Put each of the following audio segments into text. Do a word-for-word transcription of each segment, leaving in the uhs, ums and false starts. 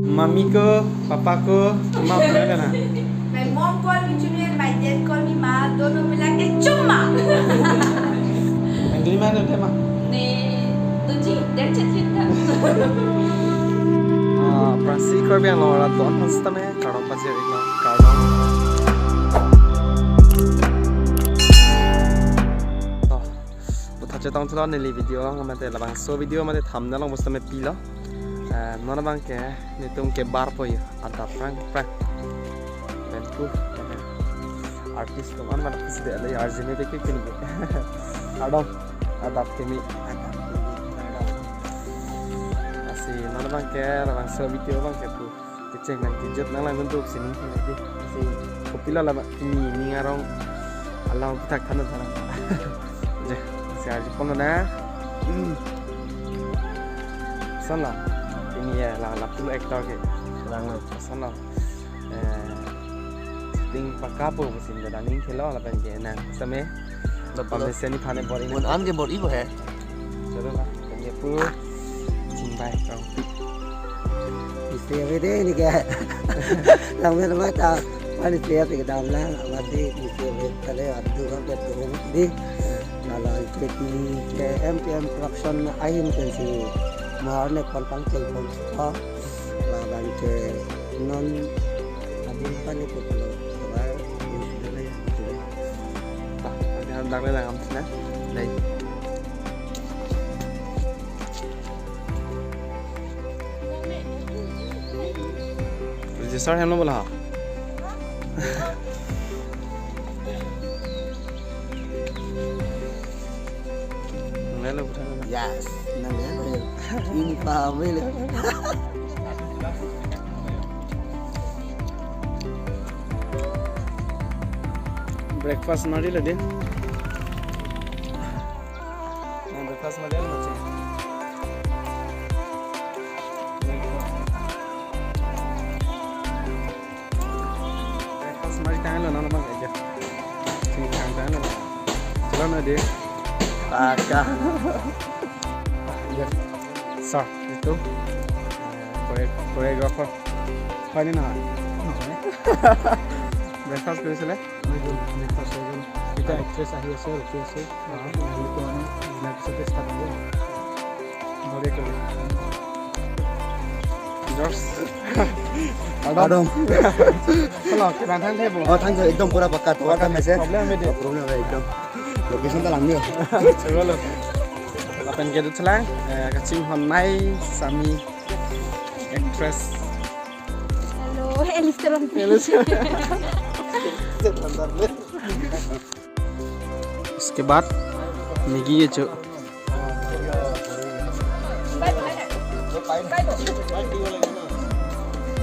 Mummy ko, papa ko, ma, mana na? My mom call me Junior, my dad call me Ma, दोनों मिला के चुम्मा। Nangli ma, nangli ma. Ne, tuji, dan chat chat. Ah, aphrangsi Karbi Anglong arat don aphan sitame kardom pajir-iklo, kardom. To, puthot chetong thulo neli video along, mate labangso video mate thumbnail along pusitame pilo. Eh, non abangke netum ke barpo yo, adap prang prang. Pen ku, eh, artist atum an mana pisi de le arjine de ke kini ke. Kardom, adap kimi. Lasi non abangke labangso video abangke pu kecheng nangkejut nanglang bentuk sini, sini. Lasi kopilo la ini, ini arong alam puthak than than. Je, si arju pon na. Hmm. Son lo. Ini ya, la, lapu actor ke. Lang lo. Son lo. Eh, shooting pakka po pusi daning khelo lapen ke nang same. Lapu lo. Pamesen ni phane boring. Mun an ke bor-i bo he. Chalo la. Lapen ke pu chingbai rong. Isi ave de ini ke. Lang men mata. Ani siya si kedam lang. Mati isi ave tale adu kan betul di. Kalau K T M P M Production ahin pensi mahar ne pon pangcheng pon ko. Laban ke non adin pani ko kalau kabar ini sudah ya. Bah, nanti handak le langam sini. Dai. Register hem lo bola. Nang le lo, nang le lo. Yes, nang le lo. Ini paham le. Breakfast mari lo de. Nang breakfast mari lo, nang ceng. Breakfast mari tanglo, nang bang aja. Sini tang tanglo. Jalan aja. Pakka. Ya. Sir, itu. Eh, chore-, choreographer. Pani na. Breakfast korisile? Breakfast. Itu actress ahi ase, rukhi ase. Aha. Nang itu ano, nang itu start aja. Bore kore. George. Pardon. Pardon. Hello, kiran thang thebo? Oh, thang thebo, ekdom pura pakka, to pakka mesen. Problem hai de. Oh, problem hai ekdom. Location ta lang niyo. Chalo lo. Lapen ke dut chelang, eh, kachinghon nai sami actress. Hello, Alistair. Alistair. उसके बाद मैगी ये जो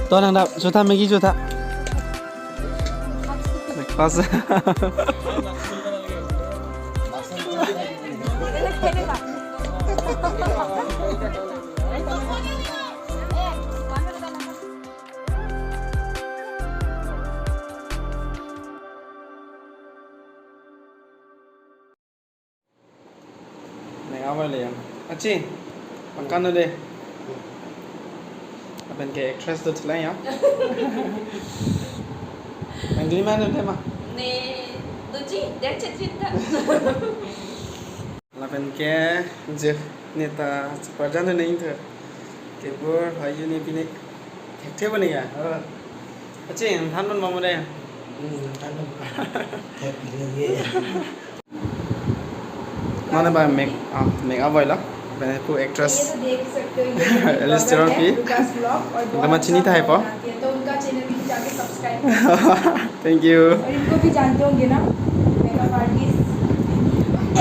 तो नंदा जो था मैगी जो था breakfast Neng awal ya. Achi, makan deh. Lapen ke actress do thilai ya. Nangli ma, nangli ma. Ne, doji, dan chat chat ta. Lapen ke je neta sepajan ne ingte. Kebor hayu ne pine. Thekthep bani ya. Achi, than bom mo de. Hmm, than bom. Thek lagi. Mane ba make, ah, make up oilo. Lapen pu actress ये तो देख सकते हो, ये Alistair P. Lucas Vlog और बहुत Nama chini अच्छा thai po. Vlog बनाती है, तो उनका channel भी जाके subscribe करें। Thank you. और इनको भी जानते होंगे ना, makeup artist।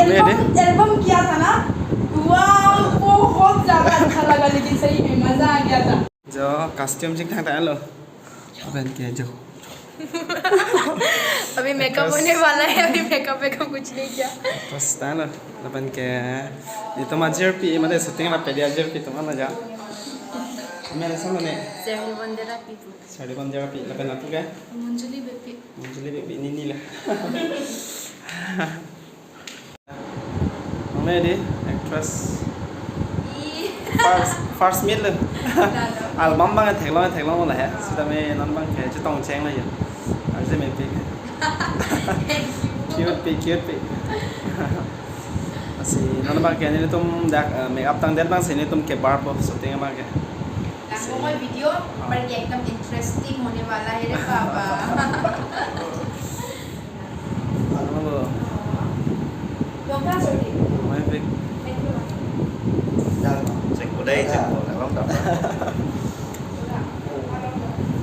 Album, album किया था ना? वाओ, बहुत ज्यादा अच्छा लगा, लेकिन सही में मजा आ गया था। जो costume chingthang ta lo. Lapen ke jo. अभी makeup होने वाला है, अभी makeup, makeup कुछ नहीं किया। Actress ta lo. Lapen ke itum ajirpi, mane shooting la pedi ajirpi atum an aja. Mane sama ne. Sherry Bandera P. Sherry Bandera P. Lapen apu ke? Manjuli Beypi. Manjuli Beypi, nini la. Mane di actress. First, first meet lo. Album abang theklong theklong lo he. Sitame non abangke chetong chenglo ya. Arje mepik. Cute pik, cute pik. Lasi non abangke nelitum dak, eh, makeup tangdet abangsi nelitum kebarpo shooting abangke. Lasi video, हाँ। पर ये एकदम interesting होने वाला है रे बाबा। Ano lo? Yoga sorti. Mepik. Thank you. Cek udah, cek udah, lama tak.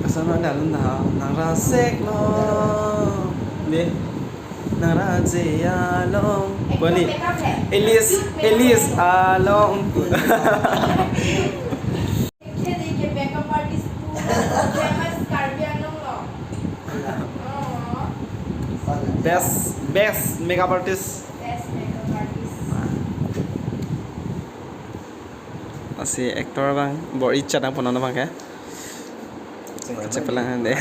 Kasama dalun dah, nang rasek lo. Deh. Nang raje along. Boni. Elis, Elis along. Makeup artist pura famous Karbi Anglong lo. Oh. Best, best makeup artist. Best makeup artist. Lasi actor abang bor-i chat abang punon abangke. Cek pelang deh.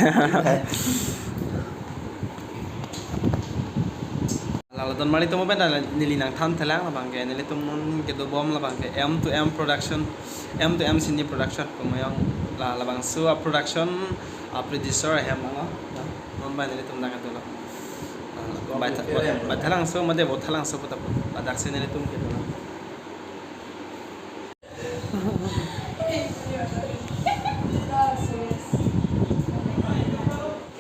Lalo donmarli atum pen neli nangthan thelang labangke, nelitum non kedobom labangke M two M Production, M two M Cine Production, kumayong la labangso a-production a-producer ahem ango, non bai nelitum nangkathulo. Bai tha-, bai thalangso, mate bo thalangso puta pu, ladaksi nelitum kedo.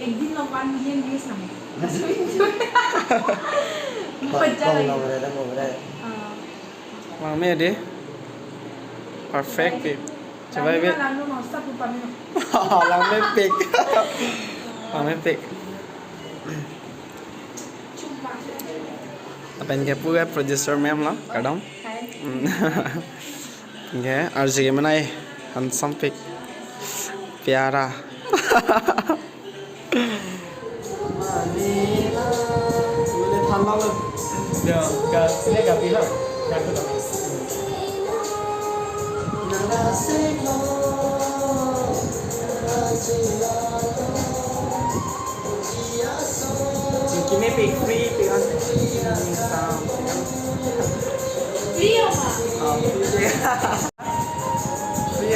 एक दिन में one million views ना। मजा आएगा। हाँ। Langme deh. Perfect pik. Coba, Langme, Beb. Langme, Langme, Langme. Langmepik. Langmepik. Lapen ke pu ke producer ma'am lo, kardom. Hai. Hmm. Ke, arje ke menai, handsome pik. Pyara. Mane la, mane than lo. Dia, ga, sini ga pi ha. Ga tu. Chingki mepik free pi an. Free apa? Ah, free. Free.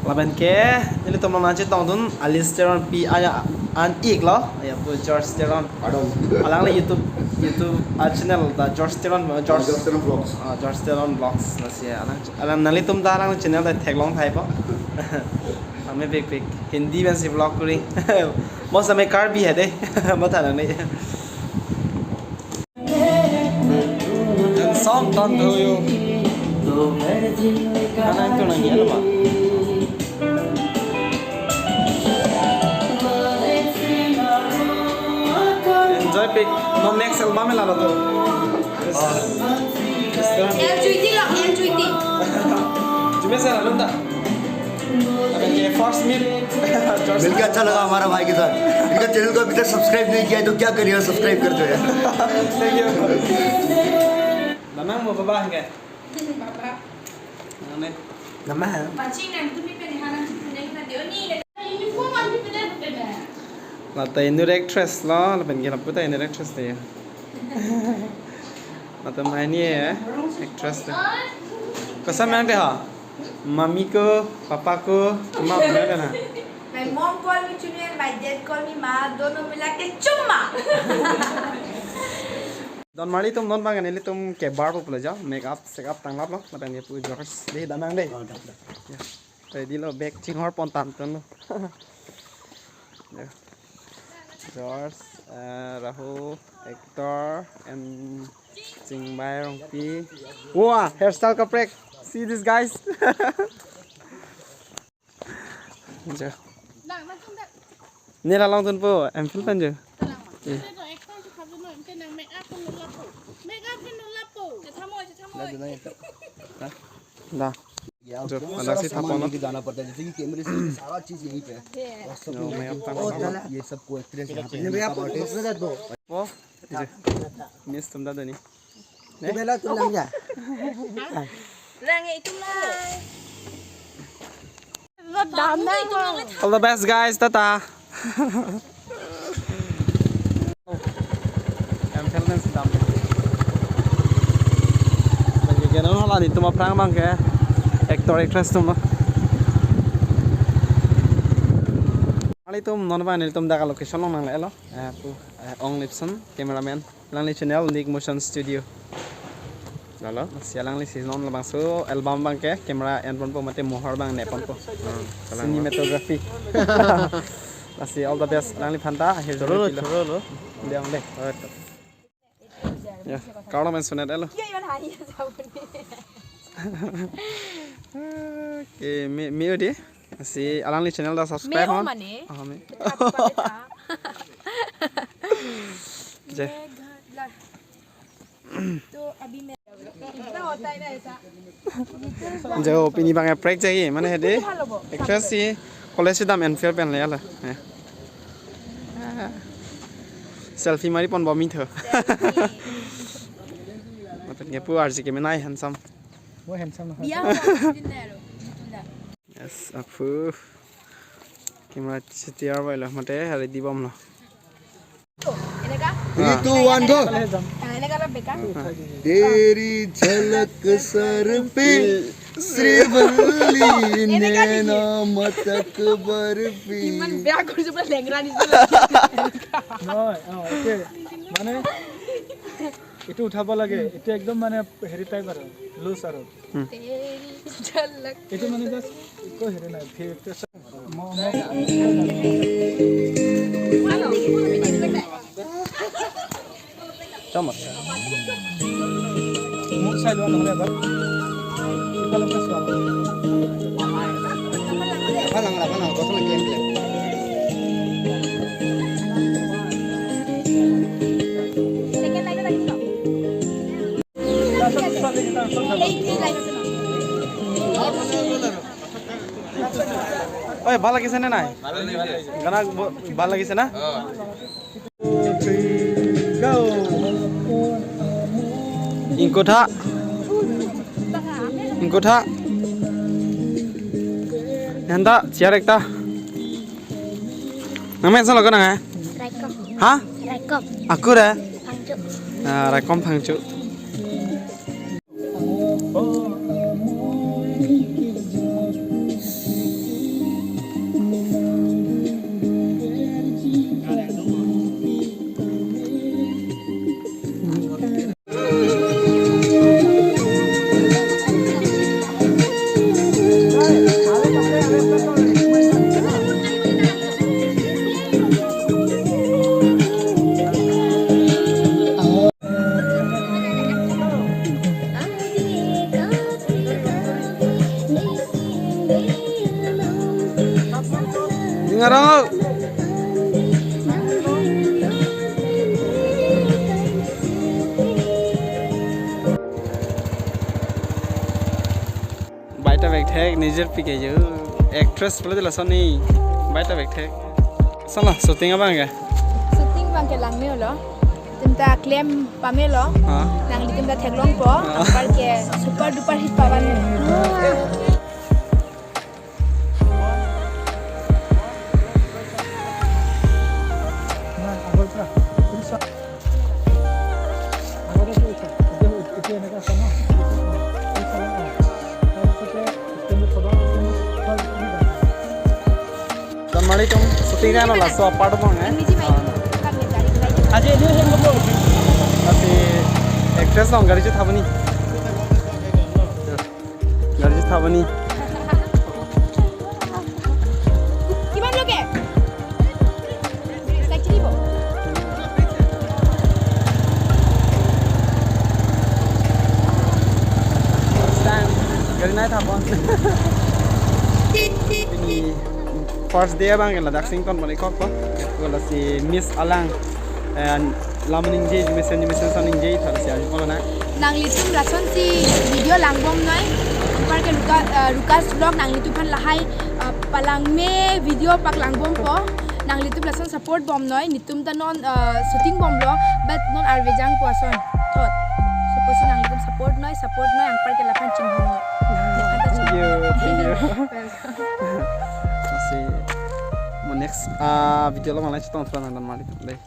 Lapen ke, nelitum nangchetongdun Alice Teron pi aya an ik lo, ya pu George Teron. Pardon. Alangli YouTube, YouTube, ah, channel ta George Teron, George, George Teron Vlogs. Ah, George Teron Vlogs, lasi alang, alang nanglitum ta alang channel ta theklong thaipo. Langmepik pik. Hindi pensi vlog kori. Mo sampai Karbi hai deh. Matha nangne. Handsome ton to yo. Kanang to nang yan ma. Enjoy pik. Non next album lalo to. Yes. Yes, sir. L G T lo, L G T. Jume sir, alun ta. Oke, first meet. First मिलके अच्छा लगा हमारा भाई के साथ। इनका चैनल को अभी तक सब्सक्राइब नहीं किया है तो क्या करिए, सब्सक्राइब कर दो यार। Thank you. Nanang mo baba ke? Baba. Nane. Nama? Paching nang tumi pe ni hanang tumi na deo ni. Uniform an tumi pe na. Lata inur actress lo, lapen ke lapu ta inur actress de. Lata mai ni eh, actress de. Koson nang de ha? Mummy ko, papa ko, ma na na. My mom call me Chunu and my dad call me Ma, dono mila ke Chumma. Donmarli atum non abang nelitum kebarpo pulo jo, makeup, makeup tanglaplo, lapen ke pu George, deh damnang deh. Oh, dah, dah. Ya. Ready lo, bag chinghor pon tangtun lo. Ya. George, eh, Rahu, actor, and Chingbai Rongpi. Wah, hairstyle kaprek. See this, guys. Jo. Neli along tunpo, M Phil pen jo. Iya. Dah. जो अलग से था कौन? लेके जाना पड़ता है, जैसे कि कैमरे से सारा चीज यहीं पे है। और सब जो makeup का ये सब को एक्ट्रेस यहाँ पे makeup artist। वो, जी। Miss तुम दादा नहीं। Bela tu lang ya. Lang itu lang. All the best, guys. Tata. Em, fel dan sedap. Lagi ke non hala ni tuma prang bang ke. Actor actress atum lo. Nanglitum non ba nelitum dak location along nanglelo. Eh, pu, eh, Ong Lipson, cameraman. Alangli channel Nick Motion Studio. Lalo? Si alangli si non labangso album abangke camera enponpo mate mohor abang neponpo. Hmm, kalang. Cinematography. Lasi all the best alangliphan ta, ahir. Choro lo, jalo pilo. Choro lo. Dei, dei. Oh, to. Ya, kalau main sunat lo. Iya, iya, nah, iya, sabun. Oke, mi, mi odi. Si alangli channel ta subscribe. Me ho hon. Mane? Oh, me. Kita apa kita? Je. Mega lah. To abhi main. Kitna hota hai na aisa? Jo pini abang prank jagi, mane hedi. Actress si college si dam and fail pen le ala. Ya. Ah. Selfie mari pon bomi tho. Selfie. Mapen ke pu arji ke menai handsome. Wo handsome na. Biya ho, din na ro. Tunda. Yes, aphu. Camera C T R bai lo, mate hari di bom lo. Eneka? Three, two, one, go. Ah, eneka lo beka. तेरी झलक सर पे श्रीवल्ली नैना मटक barfi. Iman beya kurse pura lengra ni. নহয়, অ, এইটোৱে। মানে, এইটো উঠাব লাগে। এইটো একদম মানে হেৰি টাইপ আৰু, লুজ আৰু। Hmm. Teri jhalak. এইটো মানে জাষ্ট একো হেৰি নাই, ফি-, ফিচাৰ। ম-, ম-, Chomot. মোক চাই লোৱা নহ'লে এবাৰ। ইফালকে চোৱা। Apa lang, apa lang, kosong lagi yang bilang. Second line lagi, no? Oi, ভাল লাগিছে নে নাই? গানা ব-, ভাল লাগিছে না? Ingkotha. Ingkotha. Nanda, chair ekta. Nang men salo ko nang, eh? Raikom. Ha? Raikom. Ako re? Phangcho. Ah, Raikom Phangcho. Ningarong. Baita bag thek, nijor pike jo. Actress pula jala soni. Baita bag thek. Sala shooting abang ke? Shooting abang ke langme-olo. Itum ta klem pamelo. Ha? Nanglitum ta theklongpo. Ha. Anpar ke super duper hit pavan. Assalamualaikum. Shooting kan laso apart abang, eh? Aji ini yang kebo. Tapi actress dong, gari chu thabani. Gari chu thabani. কিমান লাগে? চাৰি দিব। Stand. Gari nai thabon. Ini first day abang ke ladak sing ton balik kok kok. Wala si Miss Alang. And lam ningje, jumesen jumesen sa ningje, thar si aji kono na. Nanglitum lasonsi video langbomnoi, anpar ke Luka-, eh, Lucas Vlog nanglitumphan lahai, eh, palangme video pak langbompo. Nanglitum lason support bomnoi, nitum ta non, eh, shooting bomlo, but non arve jangpo ason. Thot. Suppose nanglitum support noi, support noi, anpar ke laphan chinghon noi. Laphan ta chinghon. Thank you, thank you. Welcome. Masih mo next, ah, video lo malai chetong thura nang dan malik dei.